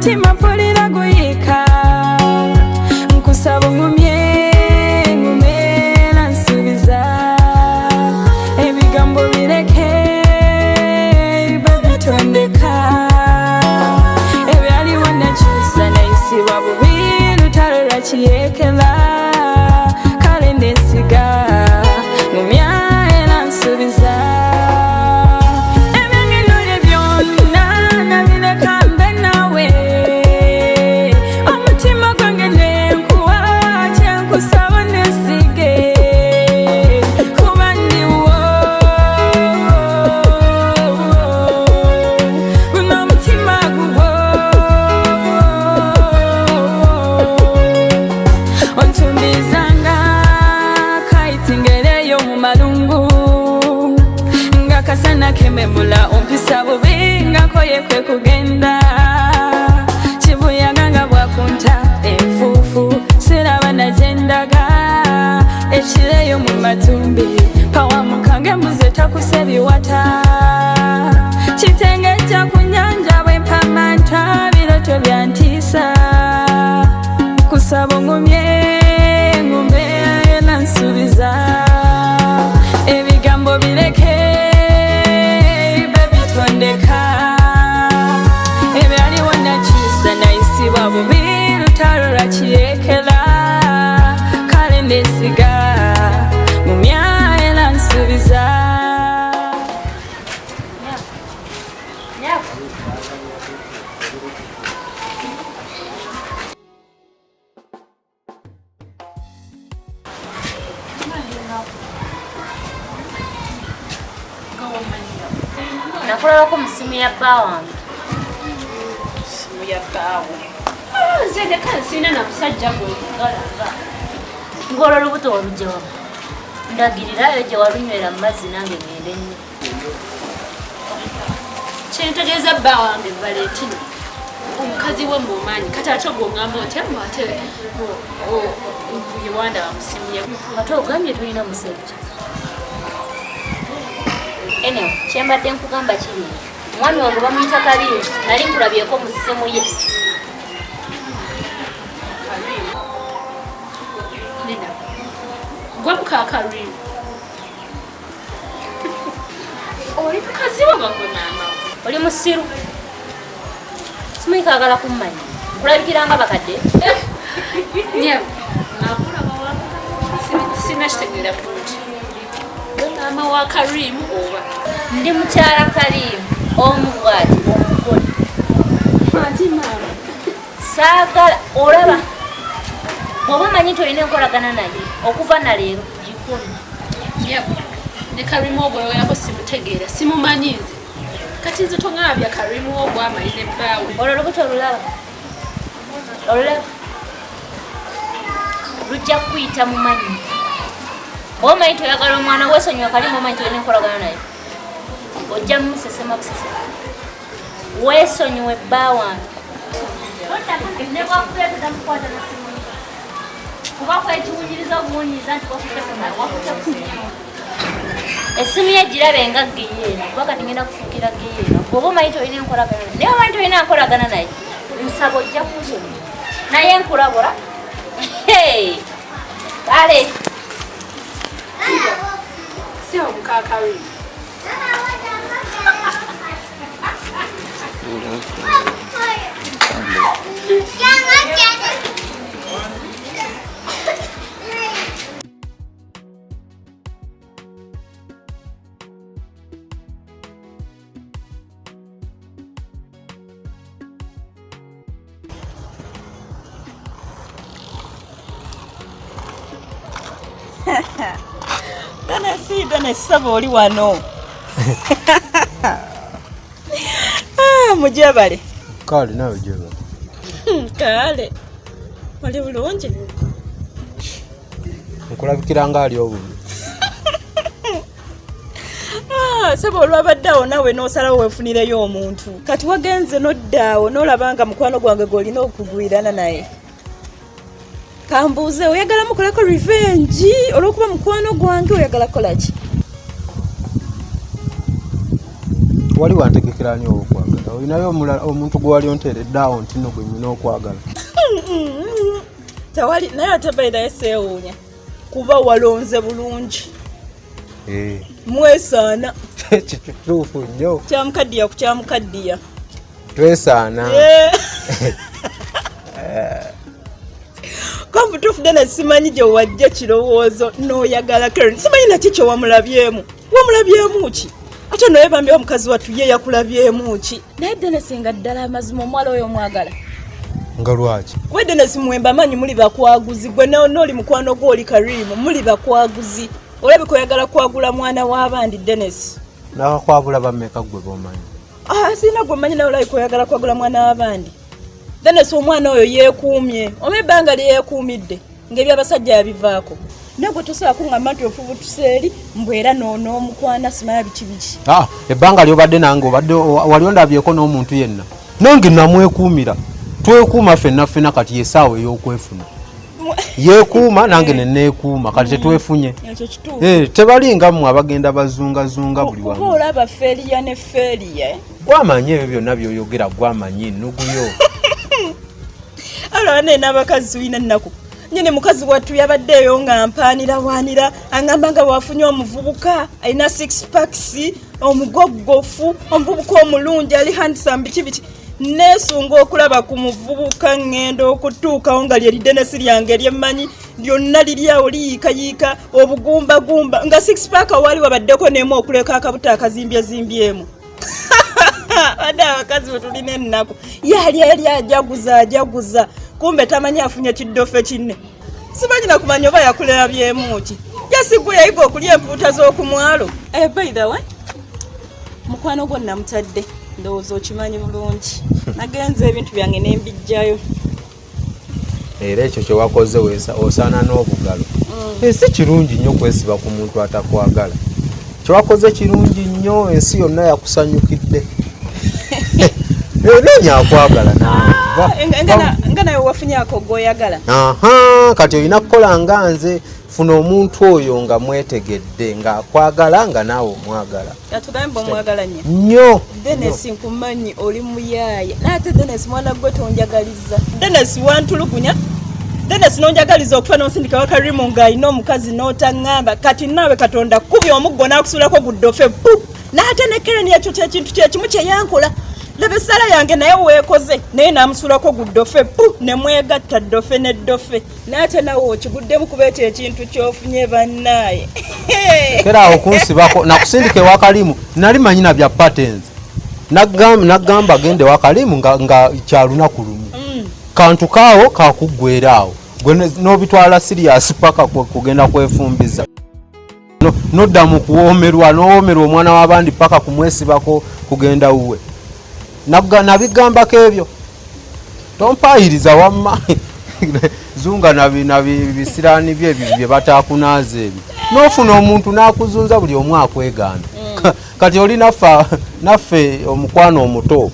Omutima mpulira guyiika, nkusaba ongumye, ngumye era nsuubiza. Ebigambo bireke, baby, tondeka. Ebyaliwo nakyusa, nayisibwa bubi, lutalo lwakiyekera. Kale nesiga, ngumya era nsuubiza. Ebyange nolye byonna nabireka mbe naawe. Omutima gwange nenkuwa, kyenkusaba nesige, kuba ndiwo. Guno omutima guwo. Ontumbizanga kayitingereyo mu malungu, nga kasana kememula. Ompisa bubi, nga nkoye kwe kugenda. Kibuyaga nga bwakunta enfuufu, siraba nagendaga. Ekireyo mu matumbi pawamukange, mbuze takuse biwata. Kitengejja ku nyanja bwe mpamanta, biroto byantiisa. Kusaba ongumye, ngumye era nsuubiza. Ebigambo bireke, baby, tondeka. Ebyaliwo nakyusa, nayisibwa bubi, lutalo lwakiyekera. Kale nesiga, ngumya era nsuubiza. Nakulabako mu ssimu ya bba wange. Simu ya bbaawo? Nze ndeka, nsiina na musajja gwe galaba. Ng'olwo olubuto walujja wamu? Ndagirirayo gye walunywera mu mazzi, nange ngende nnyo. Kyentegeeza, bba wange Valentino omukazi we mumanyi. Kati ate ogwoŋŋamba otya mbu ate yewandaba mu simu ye? Ate ogambye tolina musajja. Anyway, kyembadde nkugamba kiri nti omwami wange bamuyita Kalimu, nali nkulabyeko mu ssimu ye. Nina gwe muka Karimu, oli mukazi we oba gwe maama we? Oli musiru? Simanyi kaagala kummanya, nkulabikira nga bakadde? Nyabo, sina kitegeera bulungi. Gwe maama wa Karimu oba? Ndi mukyala Karimu, omu bwati, omugole. Anti maama. Saagala olaba bw'oba omanyi nti olina enkolagana naye, okuva naleero gikumi. Nyabo, ne Karimu ogwoyogerako simutegeera, simumanyi nze. Kati nze toŋŋambya Karimu ogwamanyi ne bbaawe. Olwo olubuto olulaba, olulaba lujja kukuyita mu mannya. Oba omanyi nti oyagala omwana, weesonyiwa Kalimu. Omanyi nti olina enkolagana naye, ojja mumusesema busesema. Weesonyiwe bba wange. Ne bwakubeera todamukwata na simu ye, kuba kwekiwunyiriza obuwunyiriza nti wakutte ku simu. Essimu ye girabe nga geyeena, kuba kati ngenda kufuukira geyeena. Bw'oba omanyi nti olina enkolagana naye, naye omanyi nti olina nkolagana naye, nsaba ojja kunsonyiwa, naye nkulabula. Hey! Kale. Si omuka Karimu? Denesi, Denesi, saba oli wano. Ah, mujebale. Kale, naawe gyebale. Kale. Oli bulungi? Nkulabikira nga ali obubi? Ah, saba olwabadde awo naawe n'osalawo weefunireyo omuntu. Kati wagenze n'odda awo n'olaba nga mukwano gwange gw'olina okugwirana naye. Kambuuze, oyagala mukoleko revenge olw'okuba mukwano gwange, oyagala kukola ki? Wali wantegekera ani owokwagala? Olinayo omulala omuntu gwe wali onteeredde awo nti nno gwe nnina okwagala? Tewali, naye ate bairayo seewuunya kuba walonze bulungi. Eh. Mwesaana. Kituufu nnyo. Kyamukaddiya ku kyamukaddiya. Twesaana. Eh. Ko mutuufu ddala simanyi gye wajja kirowoozo n'oyagala Karen. Simanyi naki kye wamulabyemu. Wamulabyemu ki? Ate naye bambi omukazi wattu ye yakulabyemu ki? Naye Dennis nga ddala amazima omuwala oyo omwagala. Nga lwaki? Gwe Dennis mwemba amanyi muli bakwaguzi, gwe n'oli mukwano gwo oli Karimu muli bakwaguzi. Olabika oyagala kwagula mwana w'abandi Dennis. Nakakwabula bameka gwe b'omanyi? Ah, sirina gwe mmanyi naye olabika oyagala kwagula mwana w'abandi. Dennis omwana oyo yeekuumye, oba ebbanga lye yeekuumidde ng'ebyabasajja yabivaako. Naye gwe tosobola kuŋŋamba nti ofubutuse eri mbu era n'omukwana simanya biki biki. Ah, ebbanga ly'obadde nange obadde wali ondabyeko n'omuntu yenna. Nange namwekuumira. Twekuuma ffenna ffenna kati y'essaawa ey'okwefuna. Yeekuuma nange ne neekuuma kati tetwefunye. Ekyo kituufu. Eh, tebalinga mmwe abagenda bazungazunga buli Kuba wamu. olaba feeriya ne feeriya. Gwamanyi ebyo byonna by'oyogera gwamanyi ennugu yo. Alaba naye n'abakazi tulina ennaku. Nyini mukazi wattu yabadde eyo nga mpaanira waanira angamba nga bw'afunye omuvubuka alina six packs omugoggofu omuvubuka omulungi ali handsome biki biki. Neesunga okulaba ku muvubuka ŋŋenda okutuukawo nga lye lidenesi lyange lyemmanyi lyonna liri awo liyiikayiika obugumbagumba nga six pack waali wabaddeko n'emu okuleka akabuto akazimbyezimbyeemu. Badde abakazi bwe tulina ennaku yali eri ajaguza ajaguza kumbe tamanyi afunye kiddofe kinne. Simanyi na kumanya oba yakulerabyemu ki. Yasigwe yayiga okulya empuuta z'oku mwalo. By the way, mukwano gwo namutadde ndowooza okimanyi bulungi. Nagenze ebintu byange ne mbijjayo. Era ekyo kye wakoze osaana n'obugalo. Ensi kirungi nnyo kwesiba ku muntu atakwagala. Kye wakoze kirungi nnyo, ensi yonna yakusanyukidde. Noonya akwagala naawe. Nga nawe wafunye ako gw'oyagala. Aha, kati olina kukola nga nze, funa omuntu oyo nga mwetegedde, ng'akwagala nga naawe omwagala. Atugambe omwagala nnyo. Nnyo. Dennis nkumanyi oli muyaaya. Naye ate Dennis mwana gwe tonjagaliza. Dennis wantulugunya. Dennis n'onjagaliza okufa n'onsindika wa Karimu ng'alina omukazi n'otaŋŋamba. Kati naawe Katonda kkubye omuggo n'akusuulako guddofe pu. N'ate ne Karen ekyo kye kintu kye kimu kye yankola. Laba essaala yange naye weekoze naye n'amusuulako guddofe pu ne mwegatta ddofe ne ddofe. N'ate naawe okiguddemu kuba ekyo ekintu ky'ofunye bannaaye. Kera awo kunsibako nakusindika ewa Karimu nali manyi na bya patents. Nagamba gende ewa Karimu nga kya lunaku lumu. Kantu kaawo kakuggwera awo. Gwe n'obitwala serious paka kugenda kwefumbiza. Nodda mu kuwoomerwa, n'owoomerwa omwana w'abandi paka kumwesibako kugenda wuwe. Nabigambako ebyo. Tompaayiriza wamma. Zunga na bisiraani bye ebyo bye bataakunaaza ebyo. N'ofuna omuntu n'akuzunza buli omu akwegaana. Kati oli naffe omukwano omuto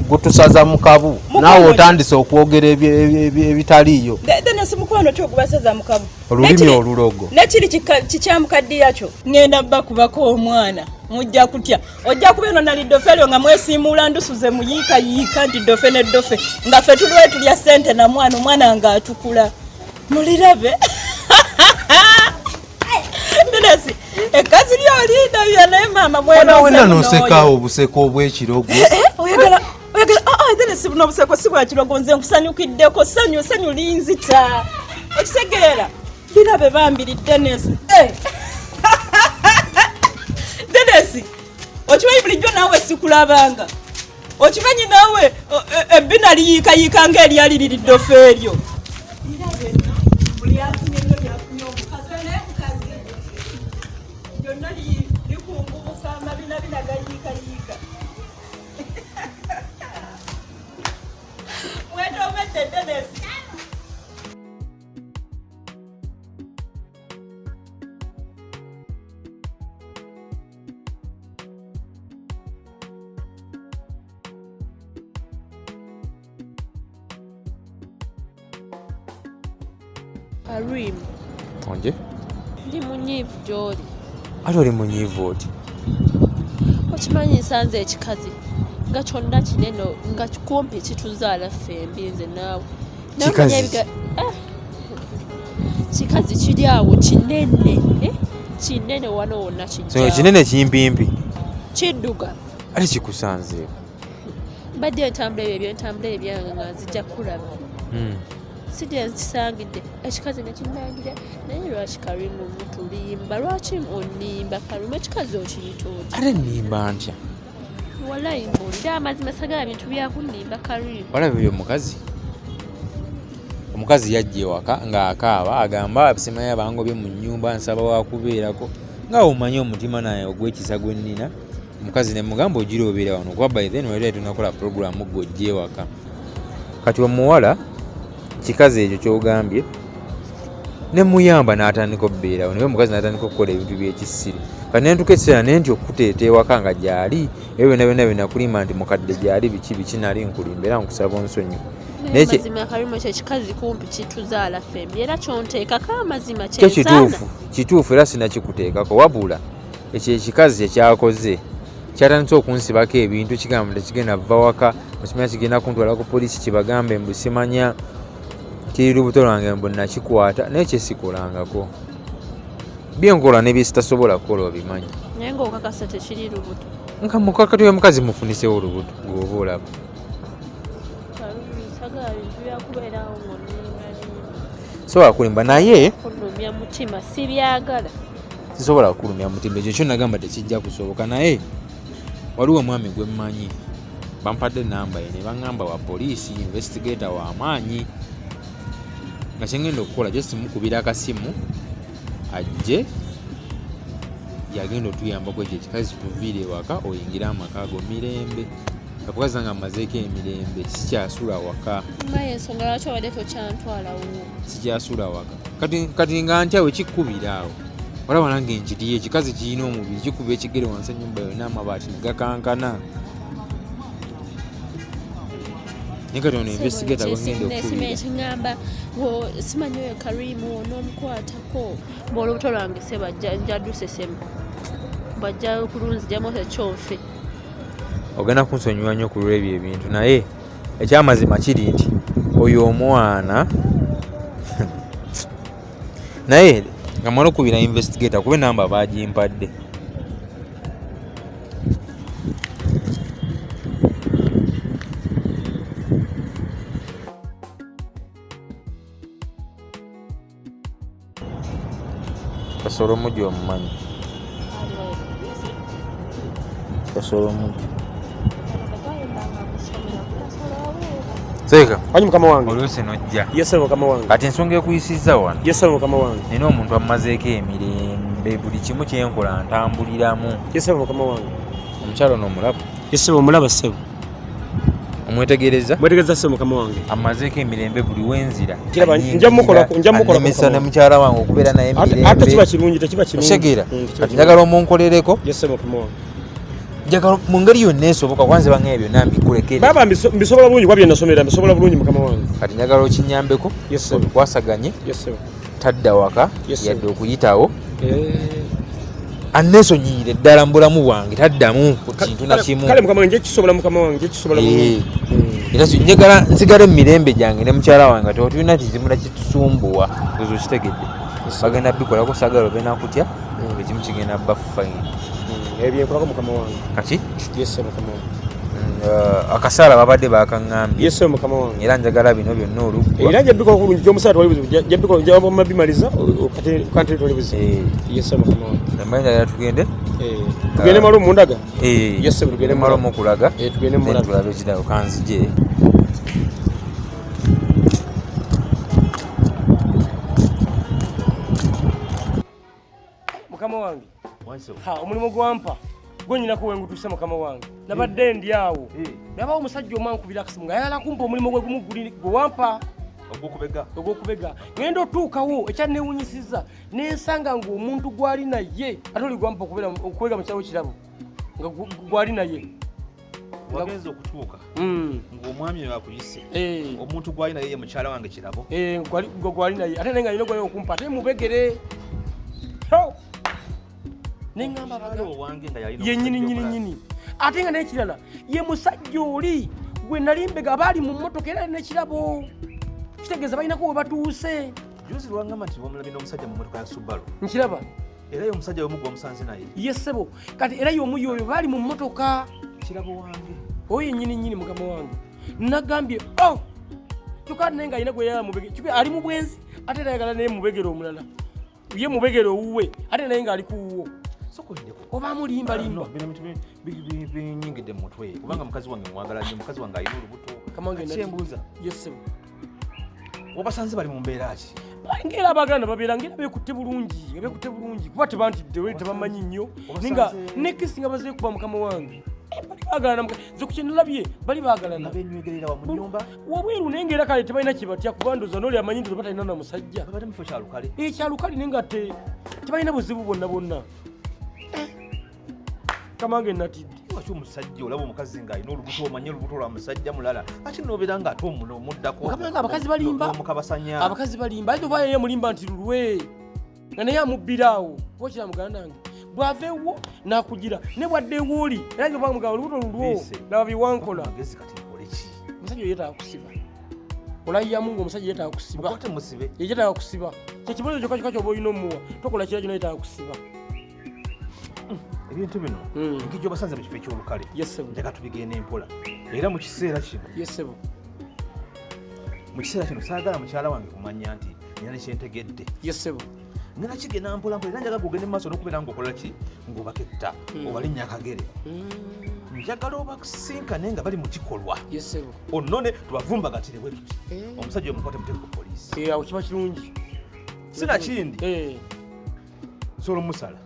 gutusaza mu kabu. Mukwano Naawe ki? otandise okwogera ebitaliiyo. Dennis mukwano ki ogubasaza mu kabu? Olulimi olulogo. Nekiri kikyamukaddiya kyo. Ŋŋenda bakubako omwana. Mujja kutya. Ojja kuba eno nali ddofe eryo nga mwesiimuula ndusuze muyiikayiika nti ddofe ne ddofe. Nga ffe tuliwo tulya ssente na mwana, omwana ng'atukula. Mulirabe. Dennis, ekkazi ly'olindabya naye maama Wena mweronze wena muno n'oseka oyo. obuseko obw'ekirogo. Oyagala, oyagala, Dennis, buno obuseko si bwa kirogo, nze nkusanyukiddeko, ssanyu, ssanyu linzita. Okitegeera? Birabe bambiri, Dennis. Dennis, okimanyi bulijjo naawe sikulabanga. Okimanyi naawe, ebbina liyiikayiika ng'eryali liri ddofe eryo. Birabe nno, buli afunye nnyo byafunye omukazi, naye mukazi. Byonna likungubuka, amabinabina gayiikayiika. Mwetomedde Dennis. Karim. Onje? Ndi munyiivu gy'oli. Ate oli munyiivu oti? Okimanyi nsanze ekikazi nga kyonna kinene nga kumpi kituzaala ffembi nze naawe. Naye Kikazi omanyi ah, kikazi kiri awo kinene, eh? Kinene wano wonna So kijja. kinene kimpimpi. Kiddugavu. Ate kikusanzeeko? Mbadde ntambula ebyo ebyentambula ebyange nga nzija kulaba. Sijja nkisangidde ekikazi nekinangira. Naye lwaki Karimu mutulimba? Lwaki onimba Karimu? Ekikazi okiyita otya? Ate nnimba ntya? Walayi mbuulira amazima, sagala bintu byakunimba Karimu. Walaba ebyo omukazi? Omukazi yajja ewaka ng'akaaba, agamba simanyi abangobye mu nnyumba, nsaba wakubeerako. Nga omanyi omutima naye ogw'ekisa gwe nnina, omukazi ne mugamba ogira obeera wano, kuba by then wali tunakola pulogulaamu gwe ojja ewaka. Kati omuwala kikazi ekyo ky'ogambye ne muyamba n'atandika okubeerawo, naye omukazi n'atandika okukola ebintu by'ekisiru. Kati ne ntuuka ekiseera ne ntya okukuteeta ewaka nga gy'ali, ebyo byonna byonna bye nakulimba nti mukadde gy'ali biki biki, nali nkulimba era nkusaba onsonyiwe. Naye Naye amazima Karimu, ekyo ekikazi kumpi kituzaala ffembi, era kyonteekako amazima kyo kyensaana. kituufu, kituufu era sinakikuteekako, wabula ekyo ekikazi kyekyakoze kyatandise okunsibako ebintu, kigamba tekigenda vva waka, osimanya kigenda kuntwala ku poliisi, kibagambe mbu simanya kiri lubuto lwange mbu nakikwata, naye kyesikolangako byenkola ne byesitasobola kukola obimanyi. Naye ng'okakasa tekiri lubuto? Nga mukakati oyo mukazi mufunisewo olubuto gweoba olaba. Karimu, sagala bintu byakubeerawo ng'onimbalimba. Sobola kulimba naye Kunumya mutima sibyagala. Sisobola kukulumya mutima, ekyo kyo nagamba tekijja kusoboka. Naye waliwo omwami gwe mmanyi, bampadde namba ye ne baŋŋamba wa poliisi investigator w'amaanyi, nga kyengenda okukola just mukubira akasimu ajje yagenda otuyambako ekyo ekikazi kituviire ewaka, oyingire amaka ago mirembe. Akukazi nga mmazeeko emirembe, sikyasula waka. Maye ensonga lwaki obadde tokyantwalawo? Sikyasula waka kati, kati nga ntya wekikubira awo, olaba nange nkiriyo ekikazi kirina omubiri, kikuba ekigere wansi ennyumba yonna amabaati ne gakankana. Naye kati ono investigator gwengenda okukubira Ekiŋŋamba simanyi oyo Karimu onoomukwatako bw'olubuto lwange sebajja njadusesemu bajja kulunzijamu ekyonfe. Ogenda kunsonyiwa nnyo ku lw'ebyo ebintu, naye ekyamazima kiri nti oyo omwana naye nga mmala okubira investigator kuba enamba baagimpadde. Kasolo mugi omumanyi? Kasolo mugi seeka. Wanyi mukama wange. Oluusi nojja. Yesebo mukama wange. Kati ensonga ekuyisizza wano, Yesebo mukama wange. Nina omuntu ammazeeko emirembe, buli kimu kyenkola ntambuliramu. Yesebo mukama wange. Omukyalo ono omulaba? Yesebo, omulaba ssebo. Omwetegereza? Mwetegereza ssebo mukama wange. Ammazeeko emirembe buli wenzira. Kiraba, nja mukolako- nja mukolako Annemesa mukama ne wange. mukyala wange okubeera naye Ate kiba emirembe. kirungi, tekiba kirungi. Otegeera? Tekiba Kati kirungi. njagala omunkolereko. Yesebo mukama wange. Njagala mu ngeri yonna esoboka, kwanze bangaye byonna mbikulekere. Baba mbisobola bulungi kuba bye nasomera mbisobola bulungi mukama wange. Kati njagala okinyambeko, Yes, sir. obikwasaganye. Yesebo. Tadda waka Yes, sir. yadde okuyitawo, anneesonyiire ddala mu bulamu bwange, taddamu ku kintu na kimu. Kale mukama wange, nja kisobola mukama wange, nja kisobola bulungi. Era njagala nsigale mu mirembe gyange ne mukyala wange nga tetulina kizibu na kitusumbuwa. Ezo kitegedde bagenda bikolako, saagala obe nakutya, buli kimu kigenda bba fine. Ebyo byenkolako mukama wange. Kati Yesebo mukama wange. Akasaala babadde bakaŋŋambye. Yesebo mukama wange. Era njagala bino byonna oluggwa. Era nja bikola bulungi, gyomusala tewali buzibu. Nja bikola, nja bimaliza kati kantiri tewali buzibu. Yesebo mukama wange. Mmanyi njagala tugende. Tugende malo mundaga. Eh. Yesebo, tugende malo mulaga. mukulaga. Tugende Then mulaga. tulabe ekirabo kanzije. Mukama wange, ha, omulimu gwampa gwenyinako wengutuuse mukama wange. Nabadde ndi awo nabawo omusajja omu ankubira akasimu nga ayagala kumpa omulimu gwe gumu guli gwe wampa. Ogwokubega? Ogwokubega. Ngenda otuukawo ekyanneewunyisiza nensanga ng'omuntu gwali naye ate oli gwampa okubega mu kyalo kirabo nga gwali naye. Wagenza okutuuka ng'omwami oyo akuyise, omuntu gwali naye ye mukyala wange Kirabo? Eh, gwali naye ate naye nga alina gwali okumpa ate mubegere. Ho! Neŋŋamba Omukyala owange nga yalina yennyini omusajja nyini omulala. nyini. Ate nga n'ekirala ye musajja oli gwe nali mbega abaali mu mmotoka era alina ekirabo, kitegeeza balinako we batuuse. Juzi lwangamba nti wamulabye n'omusajja mu mmotoka ya Subaru. Nkiraba. Era ye omusajja omu gwamusanze naye. Ye ssebo, kati era y'omu y'oyo baali mu mmotoka. Kirabo wange oyo yennyini nyini mukama wange. Nagambye o kyokka naye nga alina gwe yala mubege, kyokka ali mu bwenzi ate era ayagala naye mubegere omulala, ye mubegere owuwe ate naye ng'ali ku wuwo. Oba amulimba limba. No, bino bintu binyingidde mu mutwe kubanga mukazi wange mwagala nnyo, mukazi wange alina olubuto. Kamange Kati kyembuuza, Yes, ssebo. wabasanze bali mu mbeera ki? Ngera abaagala babeera ngera beekutte bulungi, nga beekutte bulungi kuba tebantidde we tebamanyi nnyo, naye nga nekisi nga baze kuba mukama wange. Bali baagalana nze ku kyenalabye bali baagalana. Benywegerera wa mu nnyumba? Wabweru, naye ng'era kale tebalina kye batya kuba ndowooza n'oli amanyi nti batalina na musajja. Babadde mu kifo kya lukale. Kyalukale naye nga tebalina buzibu bwonna bwonna. Kamange natidde. Lwaki omusajja olaba omukazi ng'alina olubuto, omanye olubuto lwa musajja mulala, ate n'obeera ng'ate omuddako? Mukama wange, abakazi balimba. N'omukabasanya. Abakazi balimba, ayinza oba yeye mulimba nti lulwe nga naye amubbira awo. Kuba kira muganda wange bw'ava ewo n'akugira ne bwadde ewooli era nja obanga mugamba olubuto lulwo Lise. laba byewankola. Amagezi kati nkole ki? Omusajja oyo yeetaaga kusiba, olayiyamu ng'omusajja yeetaaga kusiba. Mukwate musibe. Ye yeetaaga kusiba, kyekibonerezo kyokka kyokka ky'oba olina omuwa, tokola kira kyonna, yeetaaga kusiba. Ebintu bino engeri gy'obasanze mu kifo eky'olukale, Yes, ssebo. njagala tubigende mpola era mu kiseera kino. Yes, ssebo. Mu kiseera kino saagala mukyala wange kumanya nti nina nekyentegedde. Yes, ssebo. Ngenda kigenda mpola mpola era njagala gugende mu maaso n'okubeera ng'okola ki, ng'obaketta obalinnya akagere. Njagala obasinkane nga bali mu kikolwa. Yes, ssebo. Onone tubavumbagatire bwe tuti, omusajja omukwate muteeke ku poliisi. Awo kiba kirungi. Sinakindi nsobola omusala.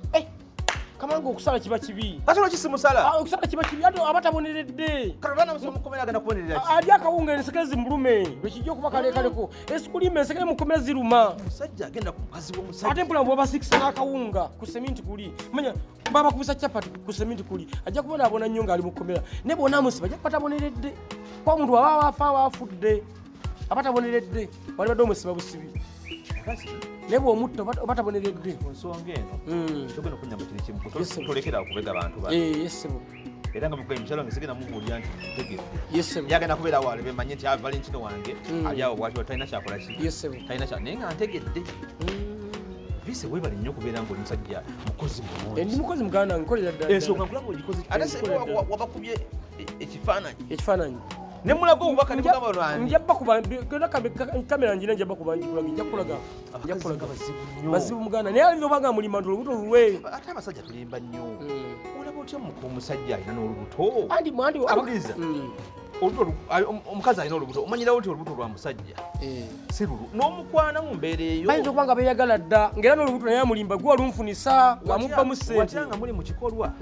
Kamanga okusala kiba kibi. Ate lwaki simusala? Okusala kiba kibi, ate aba taboneredde. Kati olwana musoma mukomera agenda kubonerera ki? Ali akawunga enseke zimulume, lwekijja okuba kalekaleko. Esikulima enseke mukomera ziruma. Omusajja agenda ku mukazi w'omusajja. Ate mpula bw'oba sikisa n'akawunga ku seminti kuli, manya babakubisa chapati ku seminti kuli, ajja kubonaabona nnyo ng'ali mu kkomera. Naye bw'onaamusiba ajja kuba taboneredde. Kuba omuntu aba waafa waafudde, aba taboneredde, walibadde omusiba busibi. Naye bw'omutta oba taboneredde. Ku nsonga eno, kyogenda okunyamba kiri kimu, Yes, sir. tolekera awo kubega bantu bano. Yes, sir. Era nga mugaye mukyala wange sigenda mubuulira nti ntegedde. Yes, sir. Yagenda kubeera awo alebe manye nti, Valentino wange ali awo bw'atyo talina kyakola ki. Yes, sir. Talina kya, naye nga ntegedde. Vise weebale nnyo okubeera ng'oli musajja mukozi mulungi. Ndi mukozi muganda wange, nkolera ddala. Ensonga nkulaba ogikoze. Ate se Nkolera ddala. wabakubye ekifaananyi. Ekifaananyi. Ne mulaga obubaka ne mugamba bano ani? Nja bakuba, genda kamera njina nja bakuba njikulaga, nja kulaga. Nja Abakazi kulaga. nga bazibu nnyo. Bazibu muganda, naye ayinza oba nga mulima nti olubuto lulwe. Ate abasajja tulimba nnyo. Olaba otya muka omusajja alina n'olubuto? Andi, andi, Awuliriza. Olubuto omukazi alina olubuto, omanyirawo nti olubuto lwa musajja. Si lulu. N'omukwana mu mbeera eyo. Bayinza okuba nga beeyagala dda, ng'era n'olubuto naye amulimba, gwe walunfunisa, ng'amubbamu ssente. Watya nga muli mu kikolwa,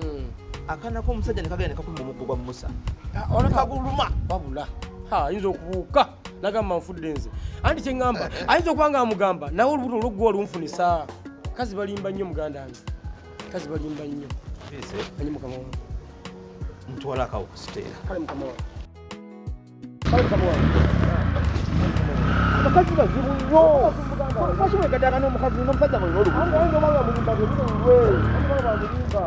akaana k'omusajja ne kagenda ne kakuluma omuggo gwa Musa. Olaba- Kaguluma. Wabula, ha, ayinza okubuuka nagamba nfudde nze. Anti kye ŋŋamba, ayinza okuba nga amugamba nawe olubuto olwo gwe walunfunisa. Kazi balimba nnyo muganda wange, kazi balimba nnyo. Vise. Manyi mukama wange. Ntwala akawo ku siteera. Kale mukama wange. Kale mukama wange. Abakazi bazibu nnyo. Lwaki mwegaddanga n'omukazi n'omusajja mulina olubuto? Ayinza okuba nga amulimba nti olubuto lulwe. Ayinza okuba nga amulimba.